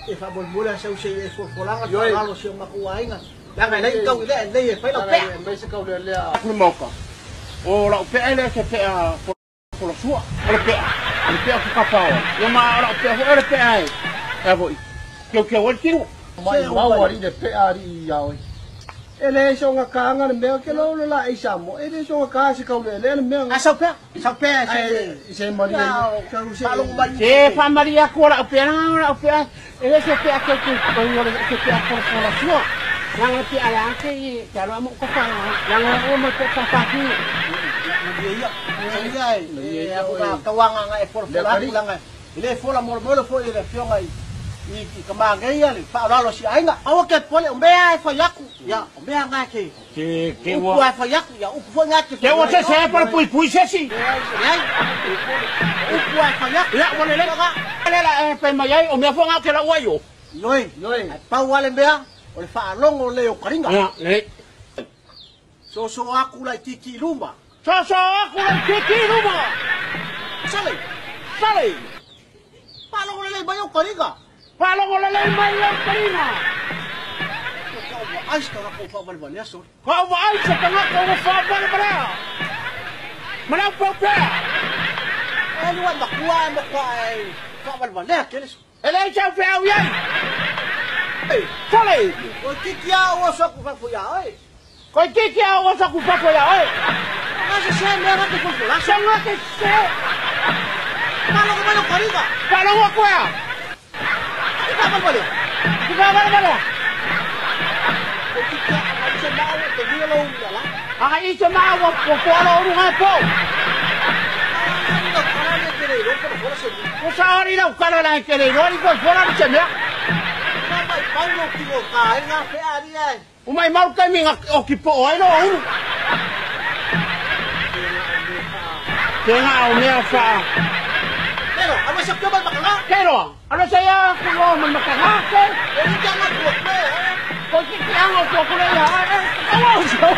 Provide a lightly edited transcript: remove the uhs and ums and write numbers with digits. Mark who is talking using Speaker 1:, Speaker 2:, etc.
Speaker 1: E faamolemole sau se i e folafolaga faaaloalo si o matou aiga. Leaga e leai ni tau i lea e lelei e fai lau pea.
Speaker 2: Aemaise Kaulealea.
Speaker 3: Aku le maoka. O lau pea e le se pea folasua. O le pea. O le pea kukapao. Ia ma o lau pea foi o le pea e. E foi. Keu keu ai le tino.
Speaker 2: Mai mau ari le pea ari ia oi. E le soga kaanga le mea ke lo le la i Samoa. E le soga kaa se Kaulealea le mea.
Speaker 1: A sau pea, sau pea se
Speaker 2: Se maria.
Speaker 1: Faalogo mai.
Speaker 3: Se whaamari aku o lau pea o lau pea. E le se pea keu keu o le se pea folasua. Langa le pea le ake i te aloa mo ka wha. Langa o mo te papaki.
Speaker 1: Ia ia e e ka tauanga nga e folafola atu langa. E le fola molemole foi le afioga i ka mageia le faaaloalo si aiga. Aua ke pole o mea e fai aku. Ia, o mea nga ke.
Speaker 3: Ke
Speaker 1: Upu
Speaker 3: ua.
Speaker 1: e fai aku, ia upu foi nga ke.
Speaker 3: Ke ua se se para pui pui se si.
Speaker 1: Leai. Upu e fai aku.
Speaker 3: Ia ua le le. Le la e pe mai ai o mea foi ngā ke lau ai o.
Speaker 1: Ioe.
Speaker 2: Ioe.
Speaker 1: Ai pau ale mea o le faalogo lea o kariga.
Speaker 3: Ia, le.
Speaker 1: Soso aku lai tiki i luma.
Speaker 3: So so aku le tiki luma.
Speaker 1: Sale.
Speaker 3: Sale.
Speaker 1: Faalogo lelei mai o kariga.
Speaker 3: Faalogo lelei mai o kariga.
Speaker 1: Ka ua ai se tagata ua faavalevalea sole.
Speaker 3: Ka ua ai se tagata ua faavalevalea. Manau pau pea.
Speaker 1: E lua makua e matua e faavalevalea kele so.
Speaker 3: E le sau pea au iai. Sale.
Speaker 1: O tiki a ua soku fafo ia oe.
Speaker 3: Koi tiki au ua saku fafo ia oe.
Speaker 1: Nga se se mea nga te folafola.
Speaker 3: Se nga te se.
Speaker 1: Faalogo mai o kariga.
Speaker 3: Faalogo koea.
Speaker 1: Te faavalevalea.
Speaker 3: Te faavalevalea.
Speaker 1: O tiki a ngai se maa ua te via lo ula la.
Speaker 3: Aga i se maa ua po alo uru ngai po.
Speaker 1: Ai lau kala le te le ilo folafola se mea.
Speaker 3: O sa ori lau kala la ke le ilo ni fola ni se mea.
Speaker 1: Nga mai pau lo tino ka e ngā whea ari ai.
Speaker 3: O mai mau kai mi ngā o ki po ai no uru. Te ngā o mea wha.
Speaker 1: Pero, ano sa pio mai makanga?
Speaker 3: Ke roa, ano se ia ku o mai makanga ke.
Speaker 1: O ni te anga kua koe, eh?
Speaker 3: Ko ki ki anga kua kore ia. Awa o so.